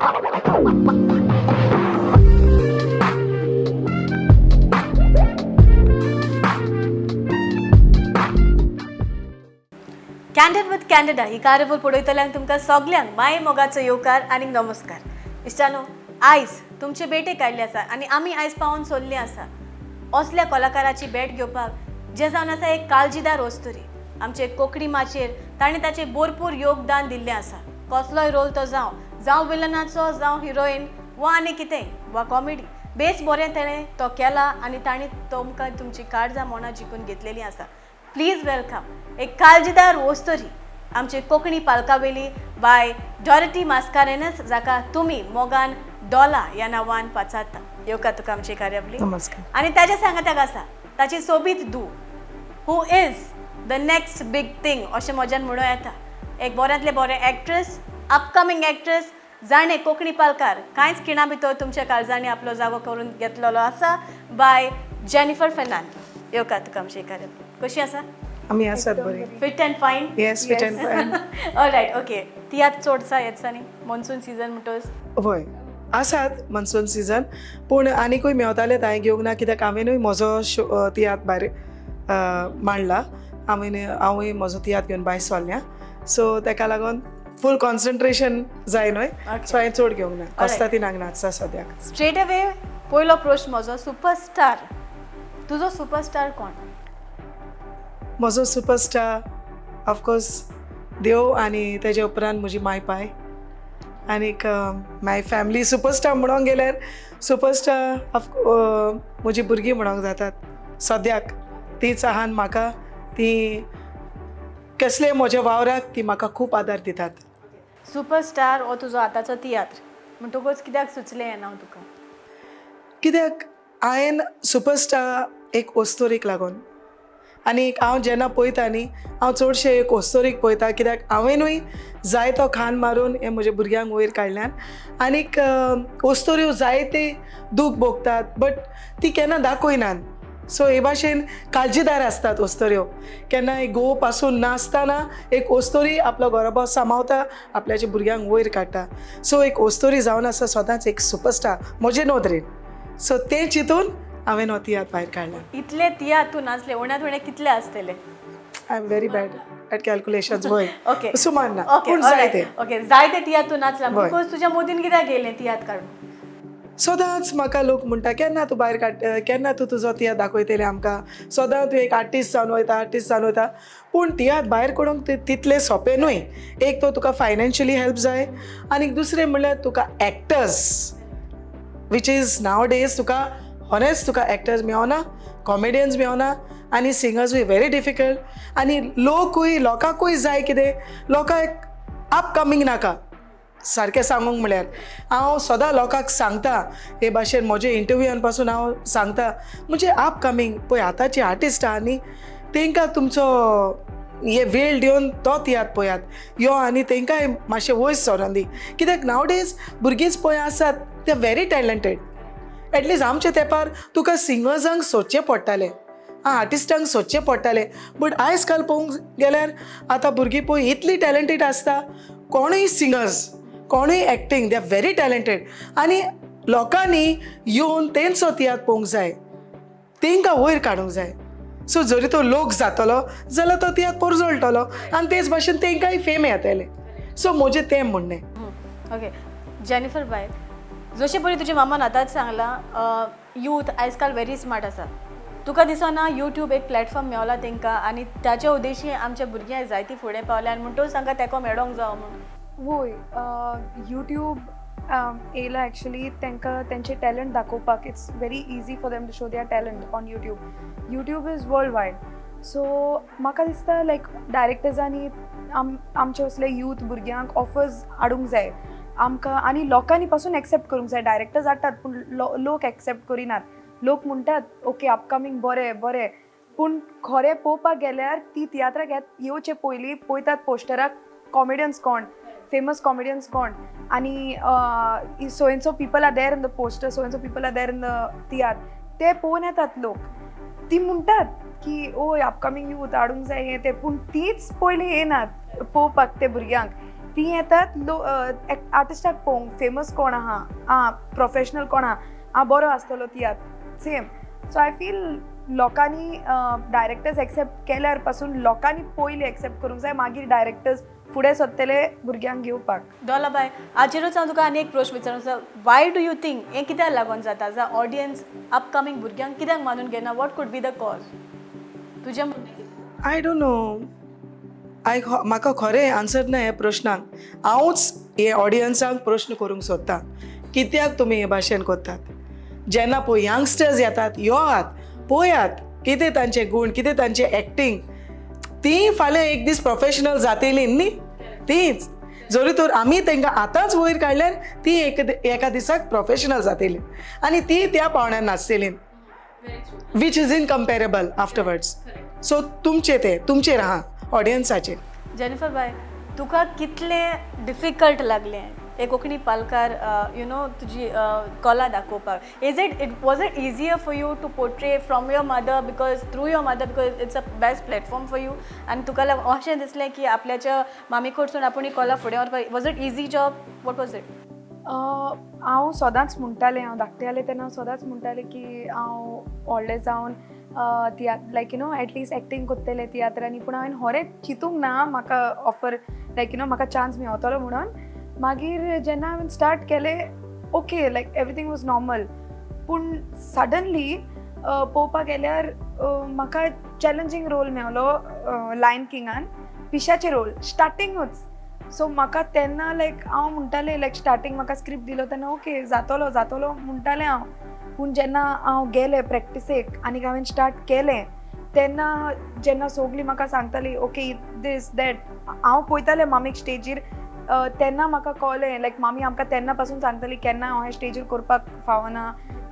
Candid with candida ही कार्यावळ पळयतल्यांक तुमकां सगल्यांक माये मोगाचो येवकार आनी नमस्कार. इश्टानो, आयज तुमचे भेटेक आयिल्ले आसा आनी आमी आयज पावोन सोल्ली आसा असल्या कलाकाराची भेट घेवपाक जे जावन आसा एक काळजीदार वस्तुरी. आमचे कोंकणी माचयेर ताणें ताचें भरपूर योगदान दिल्लें आसा. कसलोय रोल तो जावं, जावं विलनाचो, जावं हिरोईन वा आनी कितेंय वा कॉमेडी, बेस बरें ताणें तो केला आनी ताणें तुमकां तुमची काळजां मनां जिखून घेतलेलीं आसा. प्लीज welcome एक काळजीदार वस्तुरी आमचे कोंकणी पालकावेली बाय डॉरटी मास्कारेनस, जाका तुमी मोगान डॉला ह्या नांवान पाचारता. येवकार तुका आमची कार्यावळी. नमस्कार. आनी ताच्या सांगाताक आसा ताची सोबीत धूव, who is the next big thing अशें म्हज्यान म्हणूं येता. एक बऱ्यांतलें बरें एक्ट्रेस, अपकमींग एक्ट्रेस, जाणें कोंकणी पालकार कांयच खिणा भितर तुमच्या काळजांनी आपलो जागो करून घेतलेलो आसा, बाय जेनिफर फेर्नांडो. येवकार तुका आमची कार्यावळी. कशी आसा? आमी आसात बरी. Fit and fine? Yes, fit and fine. Right, okay. तियात्र चडसा येता न्ही मॉन्सून सिजन म्हणटच? वय, आसात मॉन्सून सिजन, पूण आनीकूय मेवताले हांवें घेवंक ना, कित्याक हांवेनूय म्हजो शो तियात्र भायर मांडला. हांवें हांवूय म्हजो तियात्र घेवन भायर सरल्या, सो ताका लागून फूल कॉन्सन्ट्रेशन जाय न्हय. सो हांवें चड घेवंक ना. कोस्तातीनाक नाचता सद्याक. स्ट्रेट अवे पयलो प्रश्न म्हजो, सुपरस्टार, तुजो सुपरस्टार कोण? म्हजो सुपरस्टार ऑफकोर्स देव आनी तेजे उपरांत म्हजी माय पाय आनीक माय फॅमिली. सुपरस्टार म्हणोंक गेल्यार सुपरस्टार ऑफ म्हजी भुरगीं म्हणोंक जातात. सद्याक तीच आहान म्हाका, ती कसले म्हज्या वावराक ती म्हाका खूब आदार दितात. सुपरस्टार हो तुजो आतांचो तियात्र म्हणटकूच कित्याक सुचलें हें नांव तुका? कित्याक हांवें सुपरस्टार एक वस्तोरीक लागून, आनी हांव जेन्ना पळयता न्ही, हांव चडशें एक वस्तोरीक पळयता, कित्याक हांवेनूय जायतो खान मारून हे म्हज्या भुरग्यांक वयर काडल्यान. आनीक वस्तोऱ्यो जायते दूख भोगतात, बट ती केन्ना दाखयनात. सो हे भाशेन काळजीदार आसतात वस्तोऱ्यो. केन्नाय घोव पासून नासतना एक वस्तोरी आपलो घराबो सांबाळता, आपल्याच्या भुरग्यांक वयर काडटा. सो एक वस्तोरी जावन आसा सदांच एक सुपरस्टार म्हजे नदरेन. सो तें चिंतून हांवें हो तियात्र भायर काडला. इतले तियात्र तूं नाचले, उण्यांत उणें कितले आसतले? I am very bad at calculations. वय, सुमार ना, पूण जायते. ओके, जायते तियात्र तूं नाचला. वय. Because तुज्या मोदीन कित्याक गेलें तियात्र काडून? सदांच म्हाका लोक म्हणटा, केन्ना तूं भायर काड, केन्ना तूं तुजो तियात्र दाखयतले आमकां, सदां तूं एक आर्टिस्ट जावन वयता, आर्टिस्ट जावन वयता. पूण तियात्र भायर काडूंक तितलें सोंपें न्हय. एक तर तुका फायनान्शियली हेल्प जाय आनी दुसरें म्हणल्यार तुका actors, which is now days तुका हॉनेस्ट तुका एक्टर्स मेवना, कॉमेडियन्स मेवना आनी सिंगर्सूय व्हेरी डिफिकल्ट. आनी लोकूय, लोकांकूय जाय कितें, लोकांक अपकमींग नाका. सारकें सांगूंक म्हळ्यार हांव सदां लोकांक सांगता, हे भाशेन म्हजे इंटरव्यूआन पासून हांव सांगता, म्हणजे अपकमींग पळय आतांची आर्टिस्ट आहा न्ही, तेंकां तुमचो हे वेळ दिवन तो तियात्र पळयात यो आनी तेंकांय मातशें वयर सरोन दी, कित्याक नाव डेज भुरगींच पळय आसात ते व्हेरी टॅलंटेड. एटलिस्ट आमच्या तेंपार तुका सिंगर्सांक सोदचें पडटालें, आं, आर्टिस्टांक सोदचें पडटालें, बट आयज काल पळोवंक गेल्यार आतां भुरगीं पळय इतलीं टॅलंटेड आसता, कोणूय सिंगर्स, कोणूय acting, they are very talented. आनी लोकांनी येवन तेंचो तियात्र पळोवंक जाय, तेंकां वयर काडूंक जाय. सो जरी तो लोक जातलो जाल्यार तो तियात्र परजळटलो आनी तेच भाशेन तेंकांय फेम येतलें. सो म्हजें तें म्हणणें. ओके जेनिफर बाय, जशें पळय तुज्या मामान आतांच सांगलां, यूथ आयज काल व्हेरी स्मार्ट आसा. तुका दिसना यूट्यूब एक प्लॅटफॉर्म मेवला तेंकां आनी ताच्या उद्देशी आमच्या भुरग्यांक जायतीं फुडें पावल्या आनी म्हणटकूच तांकां तेंको मेळोंक जावो म्हणून? वय, यूट्यूब येयला एक्चुली तांकां तेंचे टॅलंट दाखोवपाक. It's very easy for them to show their talent on YouTube. YouTube is world wide. So म्हाका दिसता लायक डायरेक्टर्सांनी आमचे असले यूथ भुरग्यांक ऑफर्स हाडूंक जाय आमकां आनी लोकांनी पासून एक्सेप्ट करूंक जाय. डायरेक्टर्स हाडटात पूण लोक एक्सेप्ट करिनात. लोक म्हणटात ओके, अपकमींग बरें बरें, पूण खरें पळोवपाक गेल्यार ती तियात्राक येवचे पयलीं पळयतात पोस्टराक कॉमेडियन्स कोण, फेमस कॉमेडियन्स कोण, आनी so and so people are there in the poster, so and so people are there in the तियात्र, ते पळोवन येतात लोक. ती म्हणटात की ओय, अपकमींग यूथ हाडूंक जाय, हें तें, पूण तीच पयलीं येनात पळोवपाक ते भुरग्यांक. ती येतात लो आर्टिस्टाक पळोवंक, फेमस कोण आहा, आं प्रोफेशनल कोण आहा, आं बरो आसतलो तियात्र, सेम. सो I feel लोकांनी डायरेक्टर्स एक्सेप्ट केल्यार पासून लोकांनी पयलीं एक्सेप्ट करूंक जाय, मागीर डायरेक्टर्स फुडें सरतले भुरग्यांक घेवपाक. डोलाबाय, हाचेरूच हांव तुका आनी एक प्रश्न विचारूंक सोदता. वाय do you think हें कित्याक लागून जाता? जावं ऑडियन्स अपकमींग भुरग्यांक कित्याक मानून घेना? What could be the cause, तुजें म्हणणें कितें? I don't know. I म्हाका खरें आन्सर ना ह्या प्रश्नाक. हांवूच हे ऑडियन्सांक प्रश्न करूंक सोदतां, कित्याक तुमी हे भाशेन करतात? जेन्ना पळय यंगस्टर्स येतात, योआत, पळयात कितें तांचे गूण, कितें तांचें एक्टींग. ती फाल्यां एक दीस प्रोफेशनल जातली न्ही. तीच जरी तर आमी तांकां आतांच वयर काडल्यार ती एक एका दिसाक प्रोफेशनल जातली आनी ती त्या पावण्यार नाचतली, which is incomparable afterwards. So तुमचे ते तुमचेर आहा, ऑडियन्साचेर. जेनिफर बाय, तुका कितलें डिफिकल्ट लागलें हे कोंकणी पालकार you know तुजी कला दाखोवपाक? Is it it was it easier for you to portray from your mother, because through your mother, because it's a best platform for you, आनी तुका अशें दिसलें की आपल्याच्या मामी कडसून आपूण ही कला फुडें व्हरपाक, was it easy job? What was it? हांव सदांच म्हणटालें, हांव धाकटें आसलें तेन्ना हांव सदांच म्हणटालें की हांव व्हडलें जावन तियात्र, like at least acting करतलें तियात्रांनी. पूण हांवें खरेंच चिंतूंक ना म्हाका ऑफर, लायक you know म्हाका चान्स मेवतलो म्हणून. मागीर जेन्ना हांवें स्टार्ट केलें, okay, like everything was normal. पूण सडनली पळोवपाक गेल्यार म्हाका चॅलेंजींग रोल मेवलो लायन किंगान, पिशाचे रोल स्टार्टिंगूच. सो म्हाका तेन्ना लायक हांव म्हणटालें, लायक स्टार्टींग म्हाका स्क्रिप्ट दिलो तेन्ना ओके, जातलो जातलो म्हणटालें हांव. पूण जेन्ना हांव गेलें प्रॅक्टिसेक आनी हांवें स्टार्ट केलें तेन्ना, जेन्ना सगलीं म्हाका सांगतालीं ओके, दीस that, हांव पळयतालें मामीक स्टेजीर, तेन्ना म्हाका कळ्ळें, लायक मामी आमकां तेन्ना पासून सांगताली, केन्ना हांवें स्टेजीर करपाक फावना,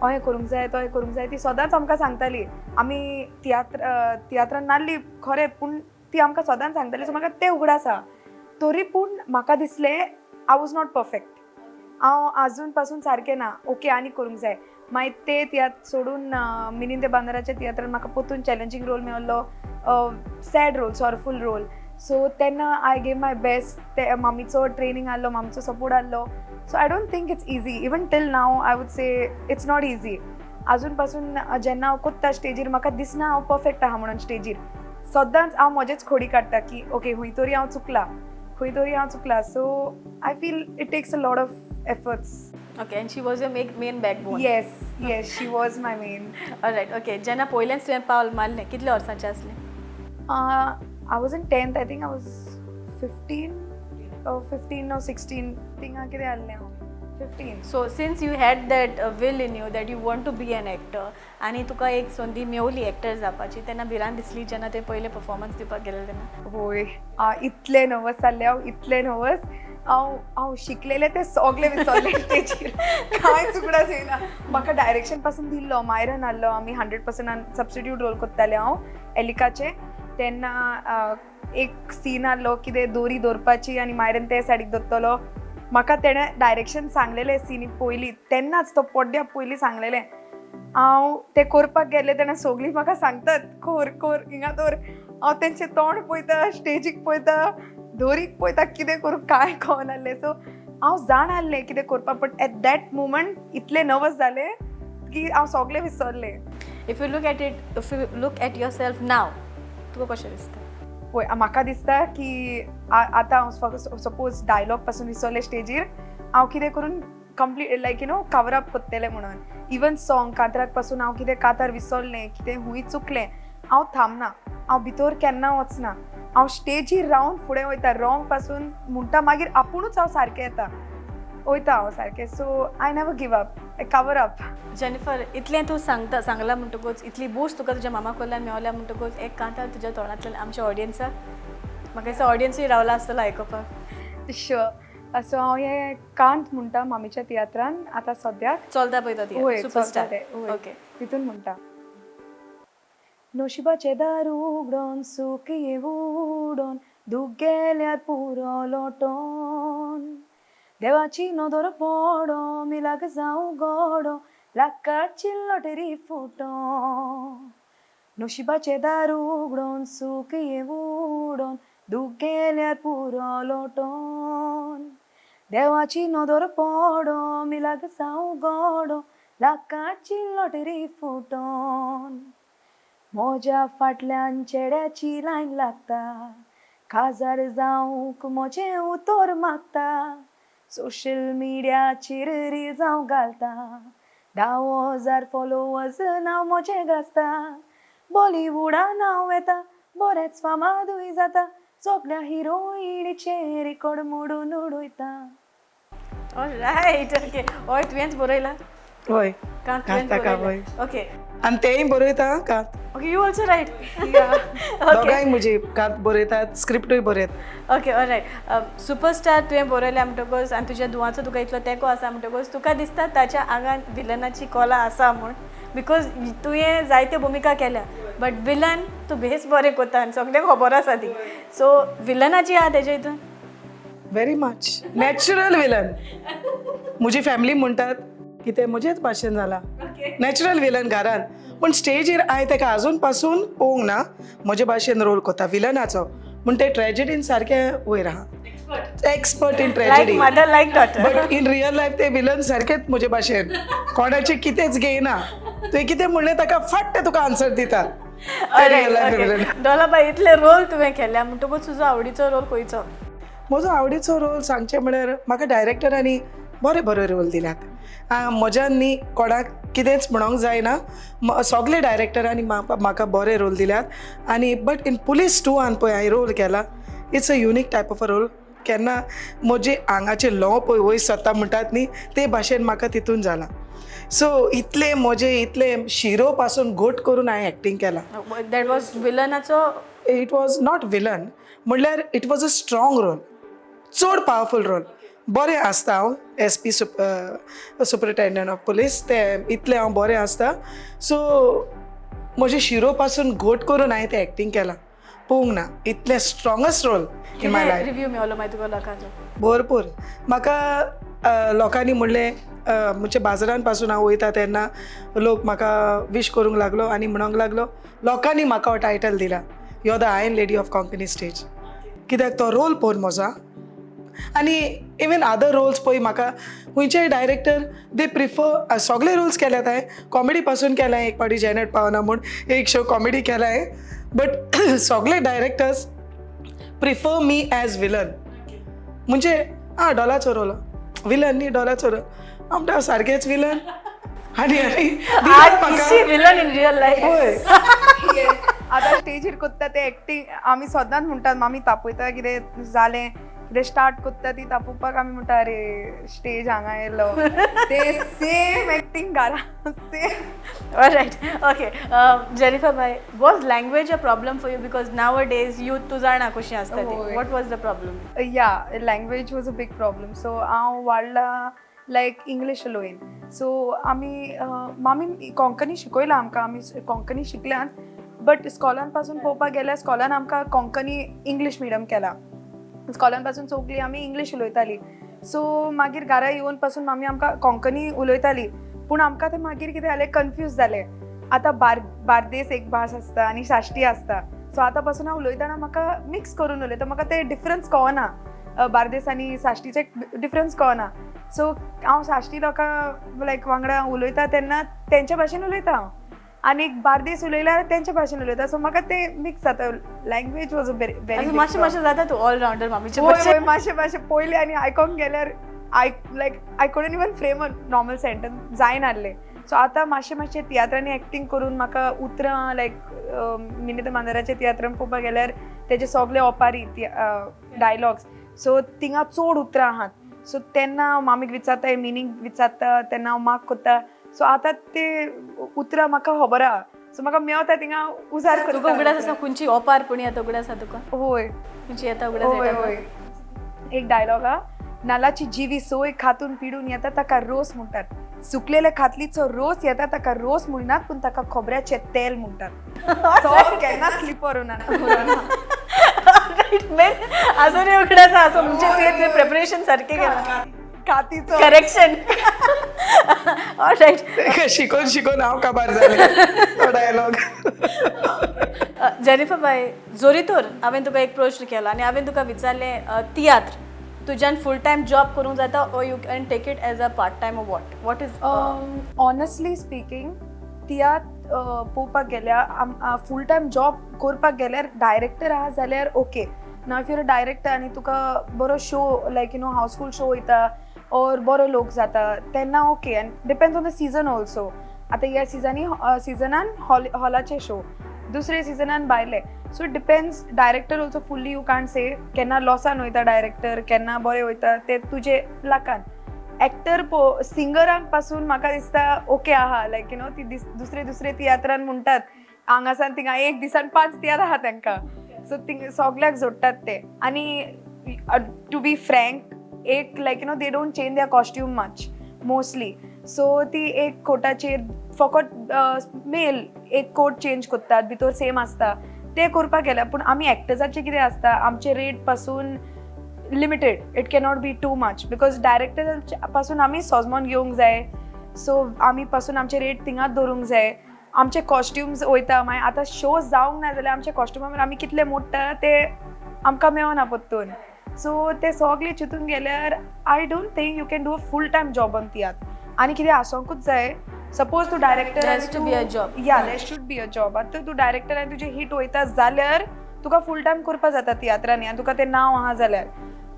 अहें करूंक जाय, तोहें करूंक जाय. ती सदांच आमकां सांगताली. आमी तियात्रान नासली खरें, पूण ती आमकां सदांच सांगताली. सो म्हाका तें उगडास आसा. तरी पूण म्हाका दिसलें I was not perfect, हांव आजून पासून सारकें ना, ओके, आनी करूंक जाय. मागीर ते तियात्र सोडून मिनीन दे बांदाराच्या तियात्रान म्हाका परतून चॅलेंजींग रोल मेळ्ळो, सॅड रोल, सॉरफूल रोल. सो तेन्ना I gave my best. ते मामीचो ट्रेनींग आहलो, मामीचो सपोर्ट आहलो. So I don't think it's easy. Even till now I would say it's not easy. आजून पासून जेन्ना हांव कोत्ता स्टेजीर, म्हाका दिसना हांव परफेक्ट आहा म्हणून स्टेजीर. सदांच हांव म्हजेच खोडी काडटा की ओके, खंय तरी हांव चुकला, खंय तरी हांव चुकला. So I feel it takes a lot of efforts. Okay, and she was your main backbone? Yes, she was my main. Right, okay. जेन्ना पयल्याच तुवें पावल मारलें, कितल्या वर्सांचें आसलें? I was in 10th, I think I was 15 or 16. थिंगा कितें आहलें हांव 15. So since you had that will in you that you want to be an actor, आनी तुका एक संदी मेवली एक्टर जावपाची, तेन्ना भिरांत दिसली जेन्ना ते पयले परफॉर्मन्स दिवपाक गेले तेन्ना? होय, इतलें नर्वस जाल्लें हांव, इतलें नर्वस. हांव हांव शिकलेलें तें सगलें विसरलें स्टेजीर. कांयच उगडास येयना म्हाका. डायरेक्शन पासून दिल्लो, मायरन आहलो. आमी 100%न सबस्टिट्यूट रोल करताले हांव एलिकाचें. तेन्ना एक सीन आहलो कितें दोरी दवरपाची आनी मायरन ते सायडीक दवरतलो. म्हाका तेणें डायरेक्शन सांगलेलें सिनी पयलीं, तेन्नाच तो पड्ड्या पयलीं सांगलेलें. हांव तें करपाक गेलें तेन्ना सगलीं म्हाका सांगतात, कोर कोर, हिंगा दवर. हांव तेंचें तोंड पळयता, स्टेजीक पळयता, दोरीक पळयता, कितें करूं कांय कळनासलें. सो हांव जाण आहलें कितें करपाक, बट एट that moment इतलें नर्वस जालें की हांव सगलें विसरलें. If you look at it, if you look at yourself now, तुका कशें दिसता? पळय, म्हाका दिसता की आतां हांव सपोज डायलॉग पासून विसरलें स्टेजीर, हांव कितें करून complete, like cover up करतलें म्हणून. इवन सॉंग कांतराक पासून हांव कितें कांतार विसरलें, कितें हूंय चुकलें, हांव थांबना, हांव भितर केन्ना वचना, हांव स्टेजीर रावन फुडें वयता. रॉंग पासून म्हणटा, मागीर आपुणूच हांव सारकें येता, वयता हांव सारकें. So I never give up, I cover up. Jennifer, इतलें तूं सांगता, सांगलां म्हणटकूच, इतली बूस्ट तुका तुज्या मामा कडल्यान मेवल्या म्हणटकूच, एक कांतार तुज्या तोंडांतल्यान आमच्या ऑडियन्साक. म्हाका दिसता ऑडियन्सूय रावला आसतलो आयकुपाक. शुअर. सो हांव हें कांत म्हणटा मामीच्या तियात्रान आतां सद्याक चलता पळय तो. होय. सुपरस्टार. चलता तें, होय. ओके. तितून म्हणटा. नशिबाचें दार उगडोन सूख ये उडोन, दूख गेल्यार पुरो लोटोन, देवाची नदर पडो, मिलाग जावं गोडो, लाखाची लॉटरी फुटोन. नशिबाचें दार उगडोन सूख ये उडोन. दूख गेल्यार पुरो लोटोन देवाची नदर पडो मिलाग जावं गोडो लाखाची लॉटरी फुटोन म्हज्या फाटल्यान चेड्याची लायन लागता काजार जावंक म्हजें उतर मागता सोशल मिडियाचेर रील्स हांव घालता 10,000 फॉलोवर्स नांव म्हजें गाजता बॉलिवूडा नांव येता बरेंच फामादूय जाता सगल्या हिरोईणीचे रिकॉर्ड मोडून उडयता. Right, okay. हय, तुवेंच बरयला? वय. का तुवेंच कांत ताका. बरयला? ओके. आनी तेंय बरयता कांत. Okay, you also write? दोगांय म्हजी कांत बरयतात, स्क्रिप्टूय बरयतात. Okay, all right. सुपरस्टार तुवें बरयलें म्हणटकच आनी तुज्या धुवाचो तुका इतलो तेंको आसा म्हणटकच तुका दिसता ताच्या आंगान विलनाची कोला आसा म्हूण? Because तुवें जायत्यो भुमिका केल्या, बट विलन तूं बेस बरें कोता आनी सगळ्यांक खबर आसा ती. सो विलनाची आहा तेजे हितून? Very much natural villain. म्हजी फॅमिली म्हणटात की तें म्हजेच भाशेन जाला, नॅचरल विलन घरान. पूण स्टेजीर हांवें ताका आजून पासून पळोवंक ना म्हजे भाशेन रोल कोता विलनाचो. पूण ते ट्रेजिडीन सारकें वयर आहा, expert in like tragedy. Mother like daughter. But in real life ते विलन सारकेच म्हजे भाशेन, कोणाचें कितेंच घेयना. तुवें कितें म्हणलें ताका फट्ट तुका आन्सर दिता. Real life villain. डोलाबाई, इतले रोल तुवें केल्या म्हणटकूच तुजो आवडीचो रोल खंयचो? म्हजो आवडीचो रोल सांगचें म्हळ्यार म्हाका डायरेक्टरांनी बरे बरे रोल दिल्यात. म्हज्यान न्ही कोणाक कितेंच म्हणोंक जायना, सगळे डायरेक्टरांनी म्हाका बरे रोल दिल्यात. आनी बट इन पुलीस 2 पळय हांवें रोल केला, it's a unique type of a role. केन्ना म्हजे आंगाचे ल्हंव पळय वयर सरता म्हणटात न्ही, ते भाशेन म्हाका तितून जालां. सो इतले म्हजे इतले शिरो पासून घट करून हांवें एक्टींग केलां. That was विलनाचो? It was not villain म्हणल्यार it was a strong role, चड पावरफूल रोल. बरें आसता हांव SP, superintendent of police, ते इतलें हांव बरें आसता. सो म्हजे शिरो पासून घट करून हांवें तें एक्टींग केलां. पळोवंक ना इतलें strongest role in my life. Review मेवलो मागीर तुका लोकांचो? भरपूर. म्हाका लोकांनी म्हणलें, म्हणजे बाजारान पासून हांव वयता तेन्ना लोक म्हाका विश करूंक लागलो आनी म्हणोंक लागलो, लोकांनी म्हाका हो टायटल दिला, you are the iron lady of Konkani stage. कित्याक तो रोल पळोवन म्हजो आनी इवन अदर रोल्स पळय म्हाका खंयचेय डायरेक्टर दे प्रिफर. सगळे रोल्स केल्यात हांवें, कॉमेडी पासून केला. एक फावटी जेनेट पावना म्हूण एक शो कॉमेडी केला हांवें. बट सगळे directors prefer me as villain. म्हणजे आं, डोलाचो रोल विलन न्ही, डोलाचो रोल. हांव म्हणटा सारकेच विलन आनी आनी दिल्यात म्हाका. Villain in real life? हय. आतां स्टेजीर कोत्ता ते एक्टींग आमी सदांच म्हणटात, मामी तापयता. कितें जालें, कितें स्टार्ट कोत्ता ती तापोवपाक, आमी म्हणटा अरे स्टेज हांगा येयलो, ते सेम एक्टींग घरा same. Alright, okay. Jennifer bhai, was language a problem for you? Because nowadays youth तूं जाणा कशी आसता ती. होय. What was the problem? Yeah, language was a big problem. So हांव वाडला लायक इंग्लीश उलोवन. सो आमी मामीन कोंकणी शिकयलां आमकां, आमी कोंकणी शिकल्यात. बट स्कॉलान पासून पळोवपाक गेल्यार स्कॉलान आमकां कोंकणी इंग्लीश मिडियम केला. स्कॉलान पासून सगळीं आमी इंग्लीश उलयतालीं. सो मागीर घरा येवन पासून मामी आमकां कोंकणी उलयताली, पूण आमकां तें मागीर कितें जालें, कन्फ्यूज जालें. आतां बार्देस एक भास आसता आनी साश्टी आसता. सो आतां पासून हांव उलयतना म्हाका मिक्स करून उलयता, म्हाका ते डिफरन्स कळना. बार्देस आनी साश्टीचे डिफरन्स कळना. सो हांव साश्टी लोकां लायक वांगडा उलयता तेन्ना तेंच्या भाशेन उलयता हांव, आनी बार्देस उलयल्यार तेंच्या भाशेन उलयता. सो म्हाका ते मिक्स जाता. Language was a very very मातशें मातशें जाता तूं ऑलरावंडर मामीचे. वय वय, मातशें मातशें. पयलीं आनी आयकोंक गेल्यार I like I couldn't even frame a normal sentence जायनासलें. सो आतां मातशें मातशें तियात्रांनी एक्टींग करून म्हाका उतरां, लायक मिनीत मांदराच्या तियात्रान पळोवपाक गेल्यार तेजे सगळे ओपारी, डायलॉग्स, सो थिंगा चड उतरां आहात. सो तेन्ना हांव मामीक विचारता, मिनींग विचारता, तेन्ना हांव मार्क कोत्ता. सो आतां ते उतरां म्हाका खबर आहा, सो म्हाका मेवता थिंगा उजार. तुका उगडास आसा खंयची ओपार पुणी आतां उगडास आसा तुका? होय. खंयची येता उगडास? होय. येता? होय, एक डायलॉग हा, नालाची जिवी सोय खातून पिडून येता ताका रोस म्हणटात, सुकलेल्या खातलीचो रोस येता ताका रोस म्हणनात, पूण ताका खोबऱ्याचें तेल म्हणटात. सो केन्ना स्लिप उरना. मेन अजूनय उगडास आसा. म्हणजे तुवें तुवें प्रिपरेशन सारकें केलां. कातीचो. करेक्शन. ऑलराइट. तेका शिकोवन शिकोवन हांव काबार जालें तो डायलॉग. जेनिफर बाय, जोरी तर हांवें तुका एक प्रश्न केलो आनी हांवें तुका विचारलें, तियात्र तुज्यान फूल टायम जॉब करूंक जाता or you can take it as a part time or what is? Honestly speaking, तियात्र पळोवपाक गेल्यार, फूल टायम जॉब करपाक गेल्यार, डायरेक्टर आहा जाल्यार ओके ना. If your a director आनी तुका बरो show, like housefull show वयता ऑर बरो लोक जाता तेन्ना okay, and depends on the season also. आतां ह्या सिजनी सिजनान हॉल हॉलाचे शो, दुसरे सिजनान भायले. So it depends director also fully. You can't से केन्ना लॉसान वयता डायरेक्टर, केन्ना बरें वयता, ते तुजे लाकान. एक्टर पो सिंगरांक पासून म्हाका दिसता ओके आहा, लायक you know ती दुसरे दुसरे तियात्रान म्हणटात, हांगासान थिंगा एक दिसान पांच तियात्र आहा तांकां. सो थिंग सगल्याक जोडटात ते. आनी टू बी फ्रँक, एक like they don't change their costume much mostly, so ती एक कोटाचेर फकत मेल एक कोट चेंज करतात, भितर सेम आसता ते करपाक गेल्यार. पूण आमी एक्टर्साचे कितें आसता, आमचे रेट पासून limited, it cannot be too much because director पासून आमी सोजमोन घेवंक जाय. सो आमी पासून आमचे रेट थिंगाच दवरूंक जाय. आमचे कॉस्ट्युम्स वयता, मागीर आतां शो जावंक ना जाल्यार आमचे कॉस्ट्युमा आमी कितले मोडटा ते आमकां मेळना परतून. सो ते सगळे चिंतून गेल्यार I don't think you can do a full time job on तियात्र. आनी कितें आसोंकूच जाय, सपोज तूं director There has to be a job. Yeah, there should be a job. आतां तूं डायरेक्टर आनी तुजें हिट वयता जाल्यार तुका फूल टायम करपा जाता तियात्रांनी आनी तुका तें नांव आहा जाल्यार.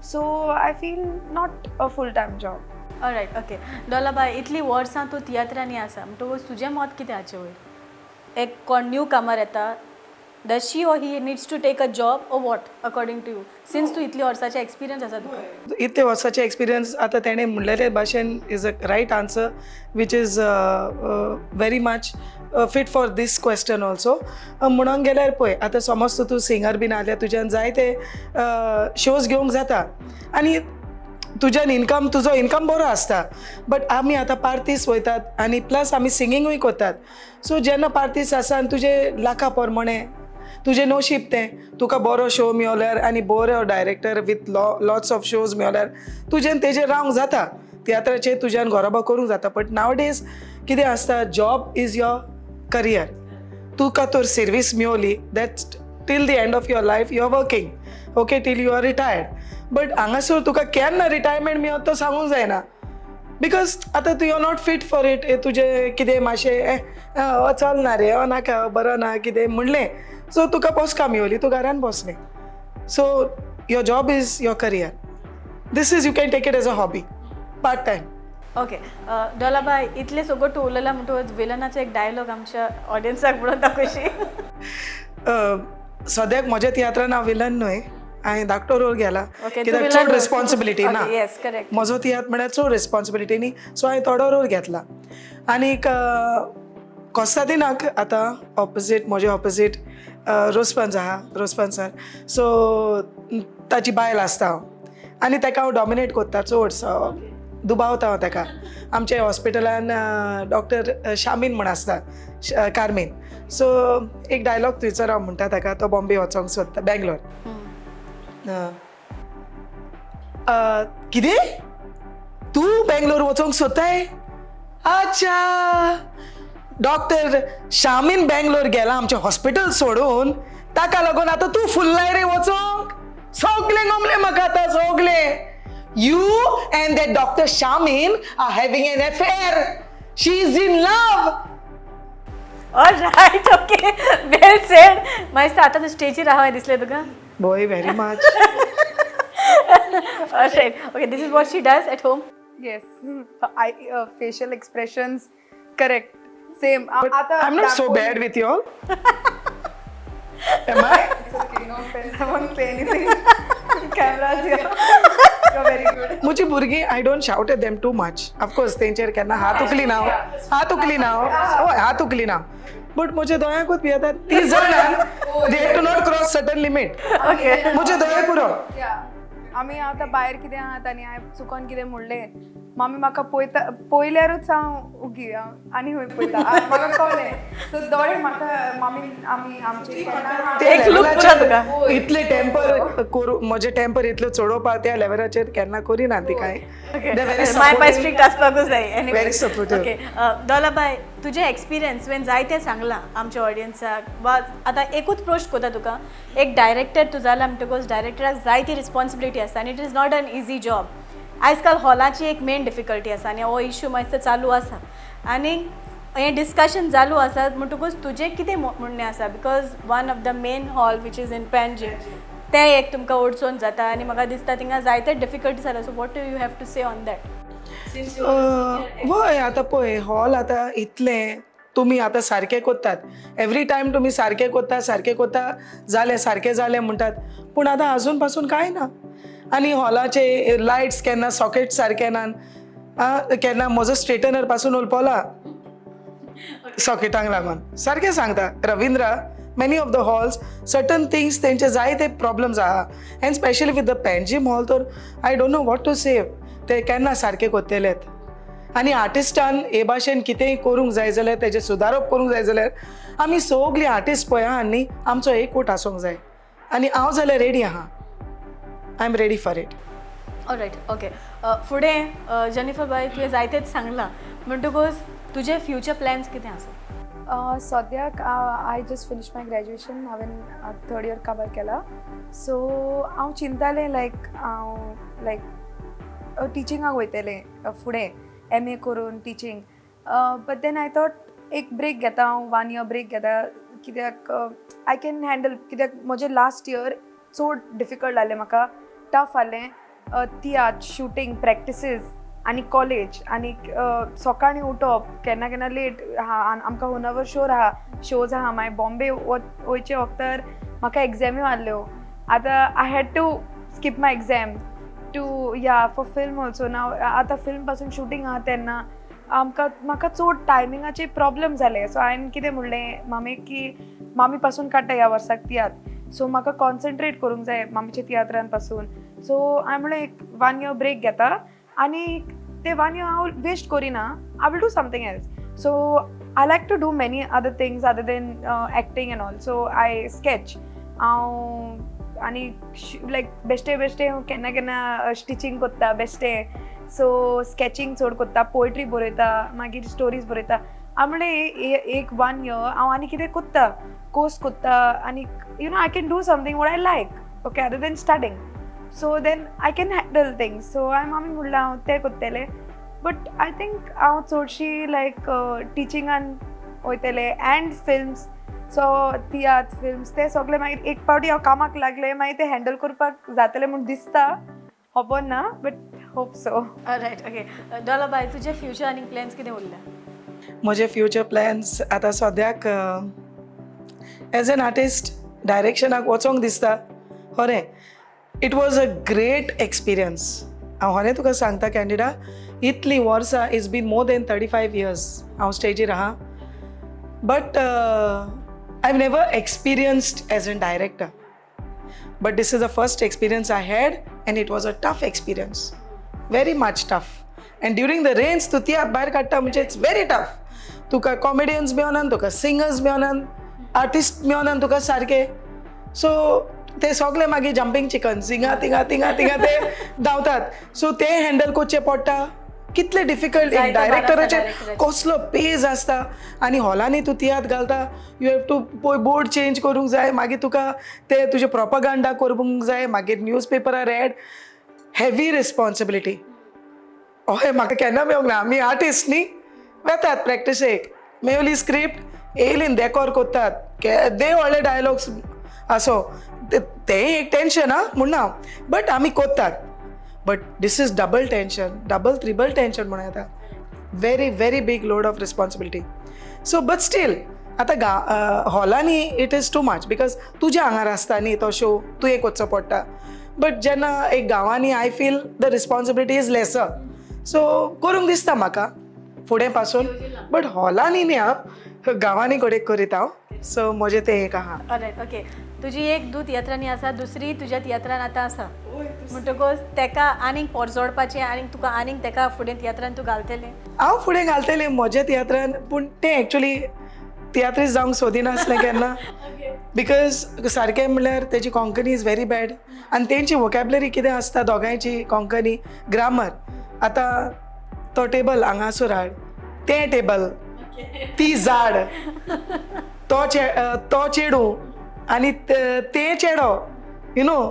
So I feel not a full time job. Alright, okay. डोलाबाय, इतलीं वर्सां तूं तियात्रांनी आसा म्हणटकूच तुजें मत कितें हाचे वयर? एक कोण न्यू कामार येता, does she or he needs to take a job or what, according to you, since तूं इतली वर्सांचे एक्सपिरियन्स आसा तुका? इतले वर्साचे एक्सपिरियन्स, आतां तेणें म्हणलेले भाशेन is a right answer, which is very much fit for this question also. म्हणून गेल्यार पळय, आतां समज तूं सिंगर बीन आसल्यार तुज्यान जायते शोज घेवंक जाता आनी तुज्यान इनकम, तुजो इनकम बरो आसता. बट आमी आतां पार्तीस वयतात आनी प्लस आमी सिंगिंगूय करतात. सो जेन्ना पार्तीस आसा आनी तुजे लाखा प्रमाणे तुजें नशीब तें, तुका बरो शो मेवल्यार आनी बरो director with lots of shows मेवल्यार तुजेन तेजेर रावंक जाता, तियात्राचेर तुज्यान घरोबो करूंक जाता. बट नाव डेज कितें आसता, job is your career. तुका तर service मेवली, that's till the end of your life you are working, okay, till you are retired. But हांगासर तुका केन्ना रिटायरमेंट मेळत तो सांगूंक जायना, because आतां तूं you are not fit for it. तुजें कितें मातशें हो चलना रे, हो नाका, हो बरो ना कितें म्हणलें, सो तुका पोसका मेवली, तूं घरान बसलें. So your job is your career. This is, you can take it as a hobby, part time. Okay डोलाबाय, इतलें सगळं तूं उलयलां म्हणटकच विलनाचो एक डायलॉग आमच्या ऑडियन्साक म्हणून दाखयशी. सद्याक म्हज्या तियात्रान हांव विलन न्हय, हांवें धाकटो रोल गेला. तूं कित्याक villain चड न्हय. रिस्पॉन्सिबिलिटी ना. Yes, correct. म्हजो तियात्र म्हळ्यार चड रिस्पॉन्सिबिलिटी न्ही, सो हांवें थोडो रोल घेतला. आनीक कोस्तादिनाक आतां ऑपोजीट, म्हजे ऑपोजीट रोजपन्स आहा, रोजपन सर. सो ताची बायल आसता हांव आनी ताका हांव डॉमिनेट कोत्ता चड, दुबावता हांव ताका. आमच्या हॉस्पिटलान डॉक्टर शामीन म्हण आसता, कार्मीन. सो एक डायलॉग थंयसर हांव म्हणटा ताका, तो बॉम्बे वचोंक सोदता, बेंगलोर. कितें, तूं बेंगलोर वचोंक सोदताय? अच्छा, डॉक्टर शामीन बेंगलोर गेला आमचें हॉस्पिटल सोडून, ताका लागून आतां तूं फुल्लाय रे वचोंक. सगळें गमलें म्हाका आतां सगळें. You and that doctor Shamin are having an affair. She is in love. Right, okay, well said. मागीर आतां तूं स्टेजीर आहा दिसलें तुका? Boy, very much. Right, okay, this is what she does at home. Yes, I facial expressions correct, same. But I'm not so bad with you all. Am I? It's okay, no offense. I won't say anything. Cameras here. You're very good. म्हजी भुरगीं, I don't shout at them too much, of course. तेंचेर केन्ना हात उखली ना हांव, हात उखली ना हांव, हय, हात उखली ना. बट म्हज्या दोळ्यांकूच भियेतात ती जाणां, they to not cross certain limit. Okay म्हज्या दोळे पुरो. Yeah. आमी आतां भायर कितें आहात आनी हांवें चुकोन कितें म्हणलें, मामी म्हाका पळयता पळयल्यारूच हांव उगी, हांव आनी खंय पळयता. म्हाका कळ्ळें. सो दोळे म्हाका मामी आमी आमचे ते एक look पुरो तुका. इतले टेम्पर करू, म्हजें टेम्पर इतलें चडोवपा त्या लेवलाचेर केन्ना करिना ती कांय. They're very my pi supportive. Strict आसपाकूच जाय. Very supportive. Okay दोलाबाय, तुजें एक्सपिरियन्स तुवें जायतें सांगलां आमच्या ऑडियन्साक. वा आतां एकूच प्रश्न कोता तुका, एक डायरेक्टर तूं जाला म्हणटकूच डायरेक्टराक जायती रिस्पॉन्सिबिलिटी आसता आनी it is not an easy job. आयज काल हॉलाची एक मेन डिफिकल्टी आसा आनी हो इशू मातसो चालू आसा आनी हें डिस्कशन चालू आसा, म्हणटकूच तुजें कितें म्हणणें आसा? Because one of the main hall which is in Panjim, तें एक तुमकां अडचण जाता आनी म्हाका दिसता थिंगा जायते डिफिकल्टी जाला. So what do you have to say on that? वय, आतां पळय, हॉल आतां इतलें तुमी आतां सारकें कोत्तात, एवरी टायम तुमी सारकें कोत्ता, सारकें कोत्ता, जालें सारकें जालें म्हणटात, पूण आतां आजून पासून कांय ना. आनी हॉलाचे लायट्स केन्ना सॉकेट सारके नात, आं, केन्ना म्हजो स्ट्रेटनर पासून उलपोला सॉकेटांक लागून. सारकें सांगता Ravindra, many of the halls, certain things तेंचे जायते प्रॉब्लम्स आहा, and specially with the Panjim hall तर I don't know what to say. ते केन्ना सारकें कोत्तेलेत? आनी आर्टिस्टान हे भाशेन कितेंय करूंक जाय जाल्यार, तेजें सुदारप करूंक जाय जाल्यार, आमी सगलीं आर्टिस्ट पळय आहा न्ही, आमचो एकवट आसूंक जाय. आनी हांव जाल्यार रेडी आहा, I am ready for it. Right, okay. फुडें जेनिफर बाय, तुवें जायतेच सांगलां म्हणटकूच तुजे फ्युचर प्लॅन्स कितें आसा? सद्याक I just finish my graduation. हांवें थर्ड इयर काबार केला. सो हांव चिंतालें लायक हांव लायक टिचिंगाक वयतलें फुडें, एम ए करून teaching, but then I thought एक ब्रेक घेता हांव, वन इयर ब्रेक घेता, कित्याक I can handle, कित्याक म्हजें लास्ट इयर चड डिफिकल्ट जालें म्हाका, टफ जालें. तियात्र शुटींग, प्रॅक्टिसीस आनी कॉलेज आनी सकाळीं उठप, केन्ना केन्ना लेट आहा. आमकां होनावर शोर आहा, शोज आहा. मागीर बॉम्बे वयचे वखतार म्हाका एग्जाम्यो आहल्यो. आतां I had to skip my exam to yeah for film also. Now आतां फिल्म पासून शुटींग आहा तेन्ना आमकां म्हाका चड टायमिंगाचे प्रॉब्लम जाले. सो हांवें कितें म्हणलें मामीक की मामी पासून काडटा ह्या वर्साक तियात्र, सो म्हाका कॉन्सन्ट्रेट करूंक जाय मामीच्या तियात्रान पासून. सो हांवें म्हणलें एक वन इयर ब्रेक घेता आनी ते वन इयर हांव वेस्ट करिना, I will do something else. So I like to do many other things other than acting and all. So I sketch हांव आनी लायक बेश्टे बेश्टे हांव केन्ना केन्ना स्टिचींग कोत्ता बेश्टे. सो स्कॅचिंग चड कोत्ता, पोयट्री बरयता, मागीर स्टोरीज बरयता. हांव म्हणलें एक वन इयर हांव आनी कितें कोत्ता, कोर्स कोत्ता आनी I can do something what I like, okay, other than studying, so then I can handle things. So हांवें मामी म्हणलें हांव तें कोत्तेलें, बट I think हांव चडशी लायक टिचिंगान वयतलें and films. So tiatr, films ते सगळे मागीर एक पावटी हांव कामाक लागलें, मागीर ते हँडल करपाक जातलें म्हूण दिसता, खबर ना, but hope so. Right, okay. डोलाबाय, तुजे फ्युचर आनी प्लॅन्स कितें उरल्या? म्हजे फ्युचर प्लॅन्स आतां सद्याक एज एन आर्टिस्ट डायरेक्शनाक वचोंक दिसता खरें. It was a great experience. हांव खरें तुका सांगता कॅन्डिडा, इतलीं वर्सां, it's been more than 35 years हांव स्टेजीर आहा, but I have never experienced as an director, but this is the first experience I had, and it was a tough experience, very much tough. And during the rains तूं तियात्र भायर काडटा म्हणजे it's very tough. तुका comedians मेवनान, तुका singers मेवनान, artist मेवनान तुका सारके. So ते सगळे मागीर जंपींग चिकन, हिंगा थिंगा थिंगा थिंगा ते धांवतात. सो ते हँडल करचें पडटा. कितले डिफिकल्ट एक जायतो भार आसता डायरेक्टराचेर. director. कसलो पेज आसता आनी हॉलांनी तूं तियात्र घालता, you have to पळय बोर्ड चेंज करूंक जाय, मागीर तुका ते तुजें प्रोपगांडा करूंक जाय, मागीर न्यूज पेपरार एड. Heavy responsibility. हय, म्हाका केन्ना मेळूंक ना. आमी आर्टिस्ट न्ही, वेतात प्रॅक्टिसेक, मेवली स्क्रिप्ट येयली, डेकोर कोत्तात, केदे व्हडले डायलॉग्स आसो, तें एक टेंशन आं म्हूण ना, बट आमी कोत्तात. But this is double tension, double triple tension म्हणूं येता. Very very big load of responsibility. So but still आतां गा हॉलांनी it is too much because तुज्या आंगार आसता न्ही तो शो, तुवें करचो पडटा. बट जेन्ना एक गांवांनी, I feel the responsibility is lesser, so करूंक दिसता म्हाका फुडें पासून, बट हॉलांनी न्ही, हांव गांवांनी कडेक करीत हांव. सो म्हजें तें एक आहा. All right, okay. तुजी एक धूव तियात्रांनी आसा, दुसरी तुज्या तियात्रान आतां आसा, म्हणटकूच तेका आनीक पोरजोडपाचें आनीक तुका आनीक तेका फुडें तियात्रान तूं घालतलें? हांव फुडें घालतलें म्हज्या तियात्रान, पूण तें एक्चुली तियात्रीस जावंक सोदिनासलें केन्ना, because सारकें म्हणल्यार तेजी कोंकणी is very bad आनी तेंची वोकेबलरी कितें आसता दोगांयची कोंकणी ग्रामर. आतां तो टेबल हांगासर हाड, तें टेबल, ती झाड, तो चेडूं आनी तें चेडो, you know,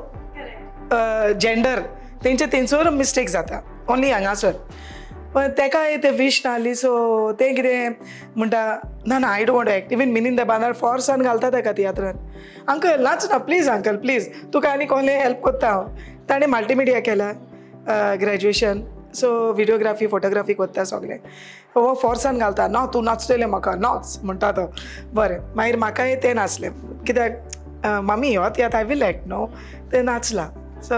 gender तेंचे तेंचोर मिस्टेक जाता ओन्ली हांगासर. पण तेका ते विश नासली, सो तें कितें म्हणटा, ना ना, I don't act. Even मिनीन the बांदार फोर्सान घालता तेका तियात्रान. अंकल नाच ना, प्लीज अंकल प्लीज, तुका आनी कोणें हेल्प कोत्ता हांव. ताणें मल्टीमिडिया केला ग्रॅज्युएशन, सो विडियोग्राफी फोटोग्राफी कोत्ता सगळें. हो फोर्सान घालता, ना तूं नाचतलें म्हाका नाच म्हणटा तो. बरें, मागीर म्हाकाय तें नासलें कित्याक, मामी हो तियात्र I will act न्हू, तें नाचलां. सो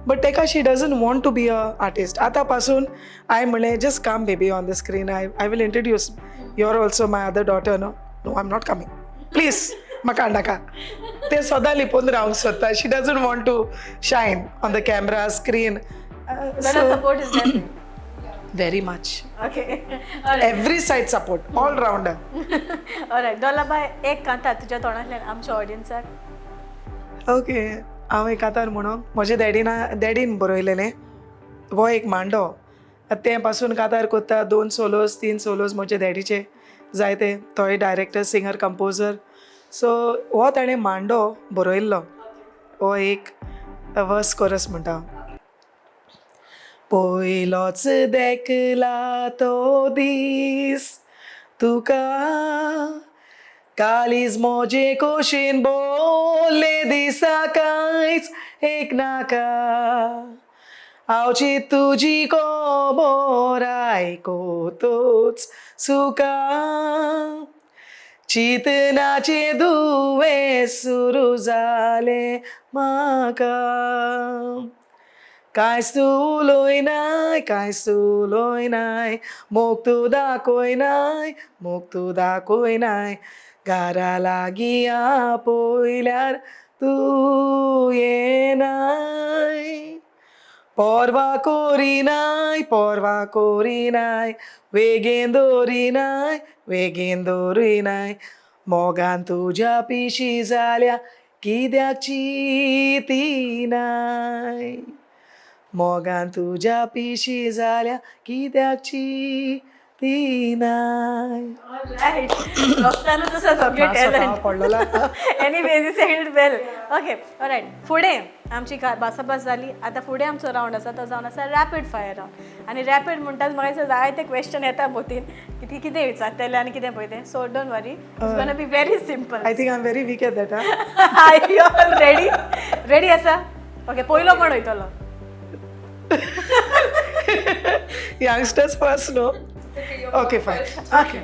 बट तेका she doesn't want to be a artist. आतां पासून हांवें म्हणलें, just come baby on the screen, I will introduce, you are also my other daughter. No no, I am not coming, please म्हाका नाका. तें सदां लिपोवन रावंक सोदता. She doesn't want to shine on the camera screen. Support is very much. Okay. Every side support, all rounder. Alright, डोलाबाय, एक कांतार तुज्या तोंडांतल्यान आमच्या ऑडियन्साक. ओके, हांव एक कांतार म्हणून म्हज्या डॅडीना डॅडीन बरयलेलें. हो एक मांडो, तें पासून कांतार कोत्ता. दोन सोलोज, तीन सोलोज म्हजे डॅडीचे जायते. तोय डायरेक्टर, सिंगर, कंपोजर. सो हो ताणें मांडो बरयल्लो, हो एक वर्स कोरस म्हणटा हांव. पयलोच देखला तो दीस तुका, काळीज म्हजे खोशेन बोले, दिसा कांयच एक नाका. हांवची तुजी खबर आयकोतूच सुका, चिंतनाचे दुयेंस सुरू जालें म्हाका. कांयच तूं उलयनाय, कांयच तूं उलयनाय, मोग तूं दाखयनाय, मोग तूं दाखयनाय. घरा लागीं आपयल्यार तूं येनाय. पर्वा करिनाय, पर्वा करिनाय, वेगेन दवरिनाय, वेगेन दवरिनाय. मोगान तुज्या पिशी जाल्या कित्याक चिंतिनाय, मोगान तुज्या पिशी जाल्या कित्याक चिंतिनाय. रायट, रोखतानूच आसा सगळें टॅलंट. पडलेला. Anyways, you said it well. Okay, right, फुडें आमची भासाभास जाली. आतां फुडें आमचो रावंड आसा तो जावन आसा रॅपीड फायर रावंड. आनी रॅपीड म्हणटात म्हाका दिसता जायते क्वेश्चन येता बोतीन कितें कितें विचारतले आनी कितें पळय तें. So don't worry, it's gonna be very simple. I think I am very weak at that. I all ready ready आसा. ओके, पयलो कोण वयतलो? Youngsters first, no? Okay, fine. Okay.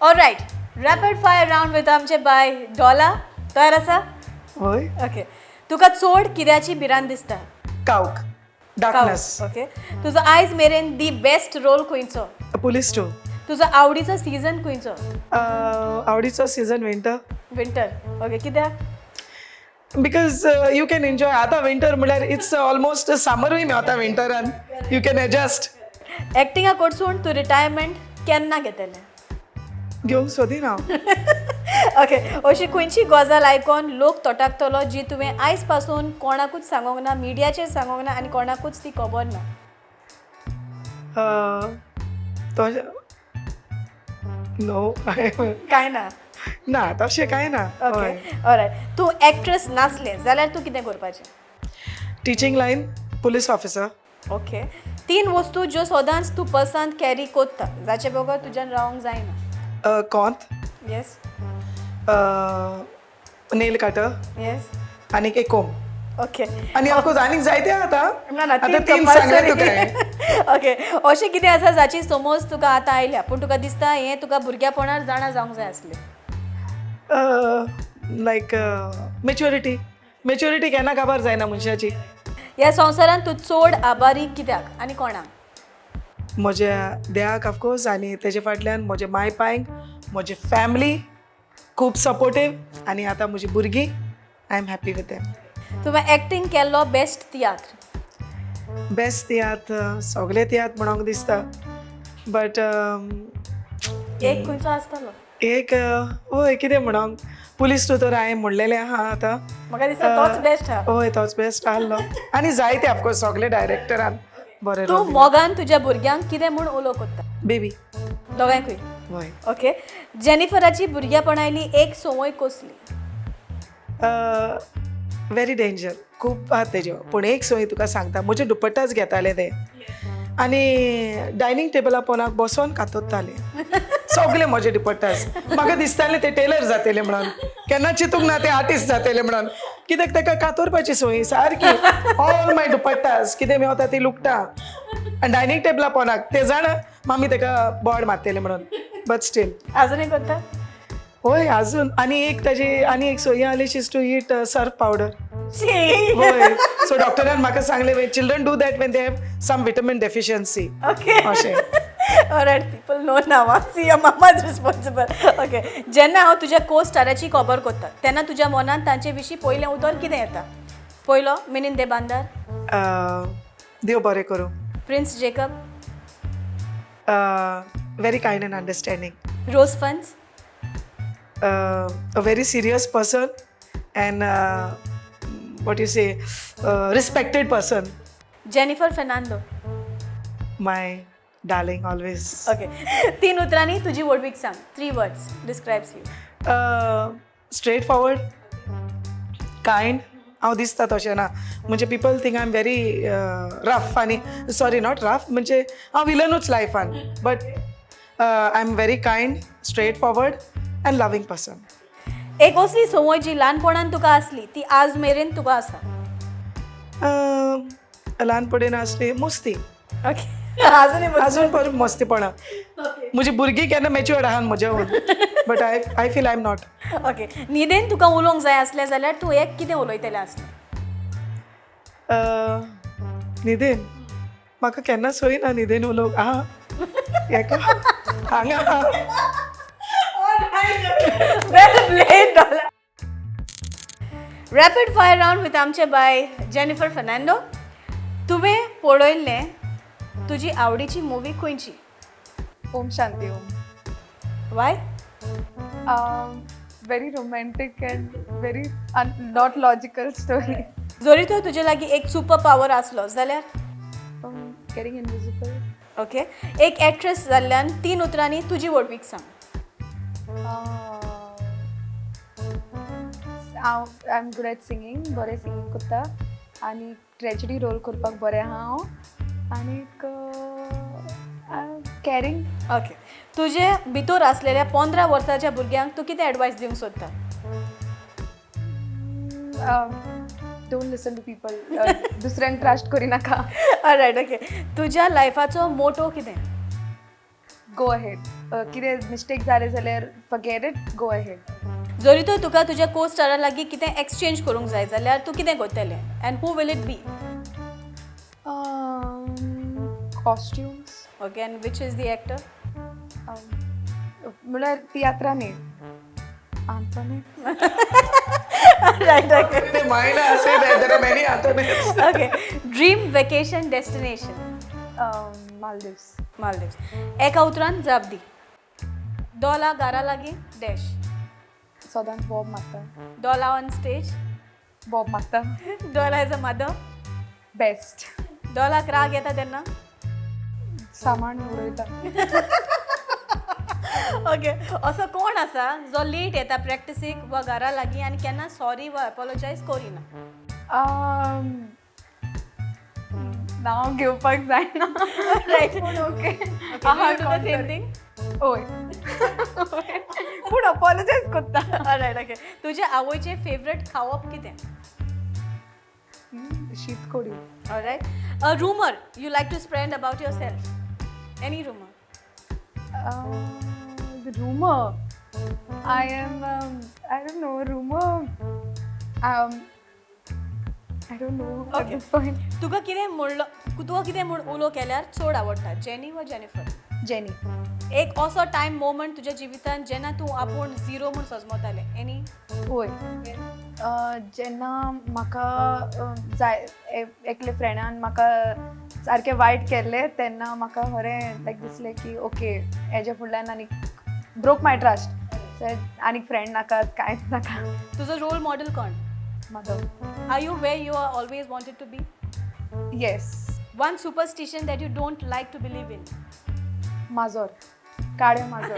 Alright, rapid fire round with आमचे बाय डॉला. तयार आसा? हय. Okay, तुका चड कित्याची भिरांत दिसता? काळोख, डार्कनेस. ओके, तुजो आयज मेरेन the best role खंयचो? Police too. तुजो आवडीचो सीझन खंयचो? आवडीचो सीझन विंटर. विंटर, ओके, कित्याक? Because you can enjoy. आतां विंटर म्हणल्यार it's almost समरूय मेवता विंटरान, you can adjust. एक्टिंगा कडसून तूं रिटायरमेंट केन्ना घेतलें? घेवंक सोदिना हांव. ओके, अशी खंयची गजाल आयकोन लोक तटाकतलो जी तुवें आयज पासून कोणाकूच सांगोंक ना, मिडियाचेर सांगोंक ना आनी कोणाकूच ती खबर ना? तो नो. कांय ना? ना, तशें कांय ना. Okay, all right. तूं एक्ट्रेस नासलें जाल्यार तूं कितें करपाचें? Teaching line, police officer. Okay, तीन वस्तू ज्यो सदांच तूं पर्सांत कॅरी कोत्ता, जाचे बगर तुज्यान रावंक जायना. कोंत, नेल कटर आनीक एक कोम. आनी ऑफकोर्स आनीक जायते आतां. ना ना. आतां तीन सांगले तुका. ओके, अशें कितें आसा जाची समज तुका आतां आयल्या पूण तुका दिसता हें तुका भुरग्यापणार जाणा जावंक जाय आसलें? लायक मेच्युरिटी. मेच्युरिटी केन्ना काबार जायना मनशाची. ह्या संवसारांत तूं चड आभारी कित्याक आनी कोणाक? म्हज्या देवाक ऑफकोर्स, आनी तेजे फाटल्यान म्हज्या माय पायंक, म्हजी फॅमिली खूब सपोर्टीव आनी आतां म्हजी भुरगीं, I am happy with them. तुवें एक्टींग केल्लो बेस्ट तियात्र? बेस्ट तियात्र, सगळे तियात्र म्हणोंक दिसता, बट एक खंयचो आसतलो. एक, हय, कितें म्हणोंक, पुलीस टू तर हांवें म्हणलेलें आहा आतां. म्हाका दिसता तोच बेस्ट आहा. हय, तोच बेस्ट आहलो आनी जायते, ऑफकोर्स सगळे डायरेक्टरान बरें. तूं मोगान तुज्या भुरग्यांक कितें म्हूण उलो कोत्ता? बेबी. दोगांयकूय? हय. ओके, जेनिफराची भुरगेपणायली एक संवय कसली? व्हेरी डेंजर खूब आहा तेज्यो, पूण एक संवय तुका सांगता. म्हजे दुपट्टाच घेताले ते आनी डायनींग टेबला पोनाक बसोन कातोत्ताले सगळे म्हजे दुपट्टास. म्हाका दिसतालें ते टेलर जातले म्हणून, केन्ना चिंतूंक ना ते आर्टिस्ट जातले म्हणून, कित्याक ताका कातोरपाची संवय सारकी. ऑल my दुपट्टास कितें मेवता ती लुकटा आनी डायनींग टेबला पोनाक ते जाणा मामी ताका बोर्ड मारतले म्हणून, बट स्टील. अजूनय करता? हय, अजून. आनी एक ताजी आनी एक सोय आसली, she used to eat Surf powder. हय, सो डॉक्टरान म्हाका सांगलें, children do that when they have some vitamin deficiency. अशें. Alright, people know now. See, your mama is responsible. Okay. जेन्ना हांव तुज्या को स्टाराची खबर कोत्ता तेन्ना तुज्या मनांत तांचे विशीं पयलें उतर कितें येता? पयलो मिनीन देबांदार. देव बरें करूं. Prince Jacob. Very kind and understanding. Rose funds. A very serious person and, what you say, respected person. Jennifer Fernando. My darling always. Okay, तीन उतरांनी तुजी व्हडवीक सांग. Three words describes you. Straight forward, kind. हांव दिसता तशें ना, म्हणजे people think I am very rough आनी, सॉरी, not rough, म्हणजे हांव विलनूच लायफान, but I am very kind, straight forward and loving person. एक असली संवय जी ल्हानपणान तुका आसली ती आज मेरेन तुका आसा? ल्हानपणान आसली मस्ती. ओके, अजूनय? अजून पण मस्तीपणा. म्हजी भुरगीं केन्ना मॅच्युअर्ड आहात म्हज्या, but I feel I am not. Okay, न्हिदेन तुका उलोवंक जाय आसलें जाल्यार तूं एक कितें उलयतलें आसलें? न्हिदेन म्हाका केन्ना सोय ना न्हिदेन उलोवंक. आहा, हेका हांगा. Well played, Dola. Rapid fire round with आमचे बाय जेनिफर फर्नांडो. तुवें पळयल्लें तुजी आवडीची मुवी खंयची? Om Shanti Om. Why? Very romantic and very not logical story. जरी तो तुजे लागीं एक सुपर पावर आसलो जाल्यार? Getting invisible. Okay, एक एक्ट्रेस जाल्ल्यान तीन उतरांनी तुजी व्हडवीक सांग. हांव, I am good at singing, बरें सिंगींग करता आनी ट्रेजडी रोल करपाक बरें आहा हांव आनीक कॅरींग. ओके, तुजे भितर आसलेल्या 15 वर्साच्या भुरग्यांक तूं कितें एडवायस दिवंक सोदता? Don't listen to people, दुसऱ्यांक ट्रस्ट करिनाका. रायट, ओके, तुज्या लायफाचो मोटो कितें? Go ahead. कितें मिस्टेक जालें जाल्यार forget it, go ahead. जरी तर तुका तुज्या को स्टारा लागीं कितें एक्सचेंज करूंक जाय जाल्यार तूं कितें करतलें and who will it be? Costumes. Okay, and which is the actor? म्हळ्यार तियात्रा न्ही, Anthony. Right, okay. Mine say that there are many Anthonys. Okay, dream vacation destination? Maldives. Maldives. एका उतरान जाप दी. डोला घरा लागीं डॅश. सदांच बॉब मारता. डोला ऑन स्टेज. बॉब मारता. डोला एज अ मदर. बेस्ट. डोलाक राग येता तेन्ना? सामान उडयता. ओके, असो कोण आसा जो लेट येता प्रॅक्टिसीक वा घरा लागीं आनी केन्ना सॉरी वा एपोलोजायज करिना? नांव घेवपाक जायना. रायट. पूण okay. Same thing. हय, पूण अपोलोजायज करता. रायट, ओके, तुज्या आवयचें फेवरेट खावप कितें? शीत कोडी. Alright. A rumor you like to spread about yourself? Any rumor? The rumor. I am. I don't know. Rumor. I don't know at this point. तुका कितें म्हणलो, तुका कितें म्हूण उलो केल्यार चड आवडटा, जेनी वा जेनिफर? Jenny. एक असो टायम मोमेंट तुज्या जिवितान जेन्ना तूं आपूण झिरो म्हूण सजमतालें, एनी? वय, जेन्ना म्हाका जाय एकले फ्रेंडान म्हाका सारकें वायट केल्लें तेन्ना म्हाका खरें लायक दिसलें की ओके, हेज्या फुडल्यान आनी ब्रोक माय ट्रस्ट, आनीक फ्रेंड नाका, कांयच नाका. तुजो रोल मॉडेल कोण? Mother. Are you where you are always wanted to be? Yes. One superstition that you don't like to believe in? माजोर, काळें माजर.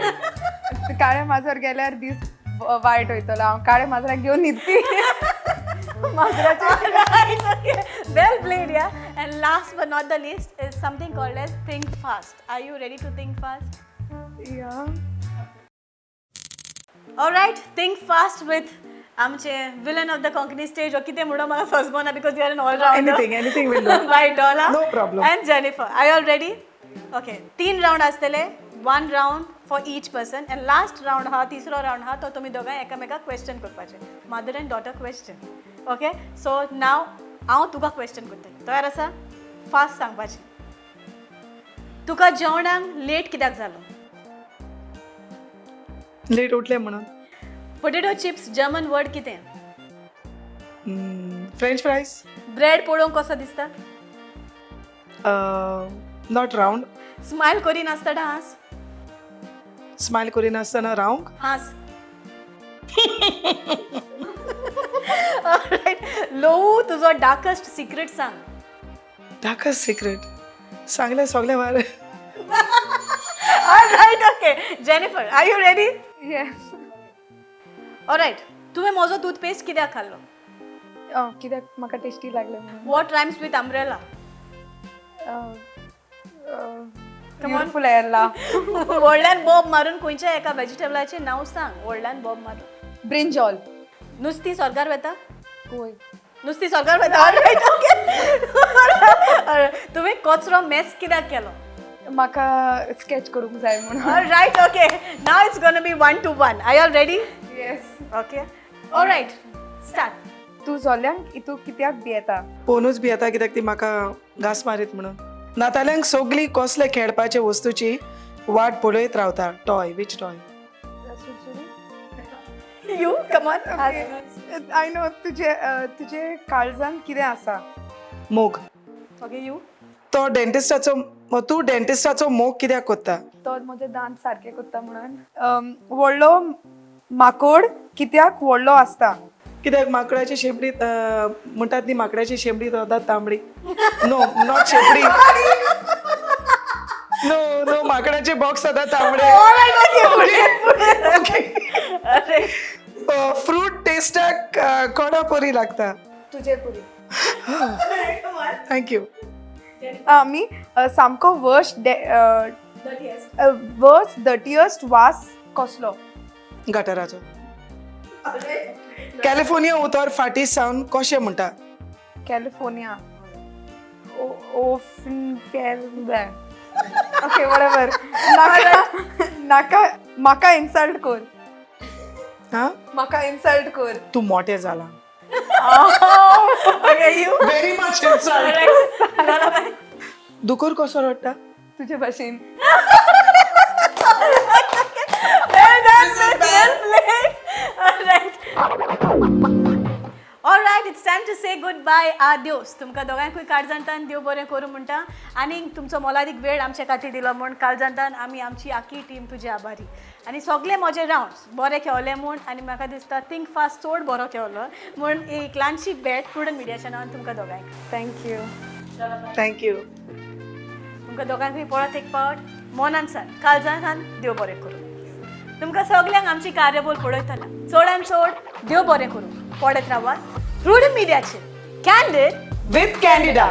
काळें माजर गेल्यार दीस वायट वयतलो. हांव काळ्या माजराक घेवन न्हिदपी माजराचे. Right, okay. Well played, yeah. And last but not the least is something called as think fast. Are you ready to think fast? Yeah. Alright, think fast with आमचे villain of the Konkani stage, कितें म्हणून म्हाका सजमना because you are an all-rounder. Anything, anything will do. By Dola. No problem. And Jennifer. Are you all ready? Okay. तीन round आसतले. One round for each person and last round हा, तिसरो round हा, तो तुमी दोगांय एकामेकाक क्वेश्चन करपाचे, mother and daughter question. Okay, so now हांव तुका क्वेश्चन करतलें, तयार आसा? फास्ट सांगपाचें. तुका जेवणाक लेट कित्याक जालो? लेट उठले म्हणून. पोटेटो चिप्स जर्मन वर्ड कितें? French fries. Bread पळोवंक कसो दिसता? Not round. Smile करिनासतना हांस. स्मायल करिनासतना रावंक. हांस. लोहू, तुजो डार्कस्ट सिक्रेट सांग. डार्कस्ट सिक्रेट सांगलें सगळें वार. Alright, okay. Jennifer, are you ready? Yes. Alright, तुवें म्हजो टूथपेस्ट कित्याक खाल्लो? कित्याक म्हाका टेस्टी लागलें म्हणून. What rhymes with umbrella? Come on, फुलायला. व्हडल्यान बोब मारून खंयच्या एका व्हेजिटेबलाचें नांव सांग, व्हडल्यान बोब मारून. ब्रिंजॉल. नुस्ती स्वर्गार वता? वय. नुस्ती स्वर्गार वता. All right, okay. तुवें कचरो मेस कित्याक केलो? म्हाका स्केच करूंक जाय म्हणून. Alright, okay. Now it's gonna be 1-1. Are you all ready? Yes. Okay. Alright, start. तूं जोल्यांक तूं कित्याक भियेता? पोनूच भियेता कित्याक ती म्हाका घांस मारीत म्हणून. नाताल्यांक सगळीं कसले खेळपाचे वस्तूची वाट पळयत रावता. Toy, which toy? Sursuri. You come on. I know. तुजे तुजे काळजान कितें आसा? मोग. Okay, you. तो डेंटिस्टाचो, तूं डेंटिस्टाचो मोग कित्याक कोत्ता? तो म्हजे दांत सारके कोत्ता म्हणून. व्हडलो माकोड कित्याक व्हडलो आसता? कित्याक माकडाची शेंपडी, म्हणटात न्ही, माकडाची शेंपडी सदांच तांबडी. नो, not शेंपडी, नो नो, माकडाचे बॉक्स सदांच तांबडे. ओके. फ्रूट टेस्टाक कोणा परी लागता? तुजे पुरी. Thank you. आमी सामको वर्स्ट वर्स्ट डर्टियस्ट वास कसलो? गटराचो. कॅलिफोर्निया उतर फाटी सावन कशें म्हणटा? कॅलिफोर्निया ओफ. ओके, बरोबर. नाका नाका, म्हाका इन्सल्ट कर. हा. म्हाका इन्सल्ट कर. तूं मोटें जालां. Okay, you. Very much insult. दुकोर कसो रडटा? तुजे भाशेन. Well done, miss. Well played. Alright. Alright, it's time to say goodbye. Adios. तुमकां दोगांयकूय काळजांतान देव बरें करूं म्हणटा आनी तुमचो मोलादीक वेळ आमच्या खातीर दिलो म्हूण काळजांतान आमी आमची आखी टीम तुजी आभारी. आनी सगळे म्हजे रावंड्स बरे खेळले म्हूण, आनी म्हाका दिसता थिंक फास्ट चड बरो खेळलो म्हूण एक ल्हानशी भेट प्रुडंट मिडियाच्या नांवान तुमकां दोगांयक. Thank you. Thank you. तुमकां दोगांकूय परत एक पावट मनान सान काळजान देव बरें करूं. तुमकां सगल्यांक आमची कार्यावळ पळयतना चडान चड देव बरें करूं. पळयत रावात प्रुडंट मिडियाचेर कॅन्डीड विथ कॅन्डिडा.